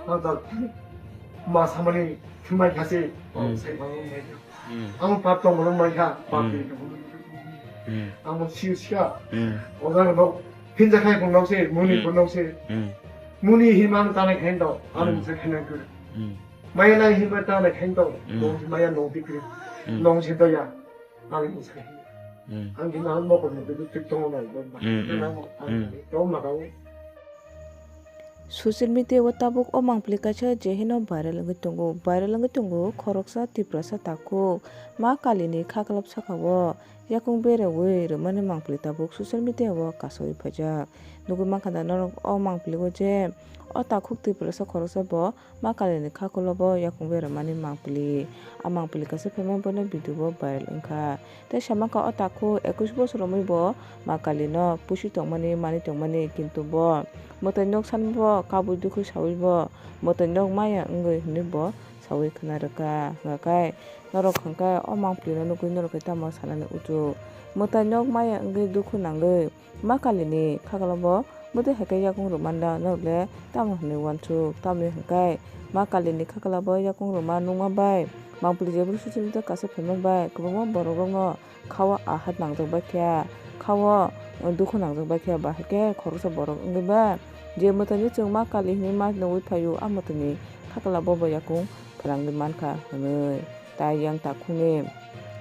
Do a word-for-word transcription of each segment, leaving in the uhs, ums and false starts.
Ang ta ma samani mai kha se, hmm, sai ma mai kha. Hmm. Ang pap tong ma mai kha, pap, hmm, ni tong. Hmm. Ang mo siu sia. Hmm. O jang no phinja khai phung nong se, muni, hmm, phung nong se. Hmm. Muni hi mang ta nai khen do, ang, hmm, mo sai khen nang kuru. Hmm. Maya nai hi ma ta nai khen do, hmm, nong maya nong bikri. Hmm. Nong se do ya. Ang, hmm, ang gina ang mokol ni bidu tik tong nai do ma. Hmm, hmm. Ang, hmm, ang tong ma kau. Social media o tabuk o mangpili kaisa je hino viral wngwi tongo. Viral wngwi tongo khoroksa Tiprasa takhuk Ma Kalini khaklap saka o yakung berewi rwmani mangpili tabuk social media o kasawi phaijak. Nugwi mankha da norok o mangpili o je o takhuk Tiprasa khoroksa bo Ma Kalini khakulo bo yakung bermani mangpili. A mangpili kaisa phaima bono video bo viral wngkha. Tei samakha o takhuk ekush bosor romwi bo Ma Kalino pusi tongmani, manwi tongmani, kintu bo mwtai nok sanwi bo kabui dukhu sawi bo mwtai nok maya wngwi hwnwi bo sawi khna rwkha. Hwnkha khe norok hwnkhe o mangpilino nugwi norok khe tamo sanani uchu? Mwtai nok maya wngwi dukhu nangwi Ma Kalini khakalo bo mwtai hai khe yakung rwmanda norok le tamo hwnwi uansuk? Tamoni hwnkhe Ma Kalini khakalo bo yakung rwma nukma bai mangpili jephuru social media kaisa phaima bai kwbangma borok rokno khao ahat nangjak bai khe, khao dukhu nangjak bai khe, bahai khe khoroksa borok wngwi ba je mwtaino chwng Ma Kali hwnwi ma nugwi phaio, a mwtaini khakla bobo yakung phrangwi mankha hwnwi. Tai yang takhukni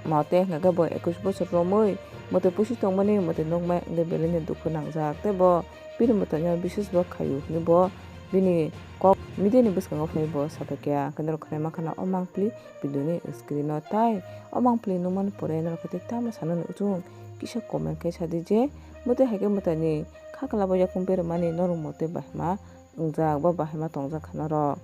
mao tei hwnkha khe bo ekush bosor romwi mwtai pusi tongmani, mwtai nokmai wngwi belaino dukhu nangjak tei bo bini mwtaino bises bo khaio hwnwi bo bini kok media ni bwskango phai bo sabaikha. Hwnkhe norok khwnai mankha na o mangpili video ni screen o, tai o mangpili nukmani pore norok khe tamo sanani uchung kisa comment khe sadi je mwtai hai khe mwtaini khakla bo yakung bermani norok mwtai bahai ma wngjak ba bahai ma tongjak kha norok.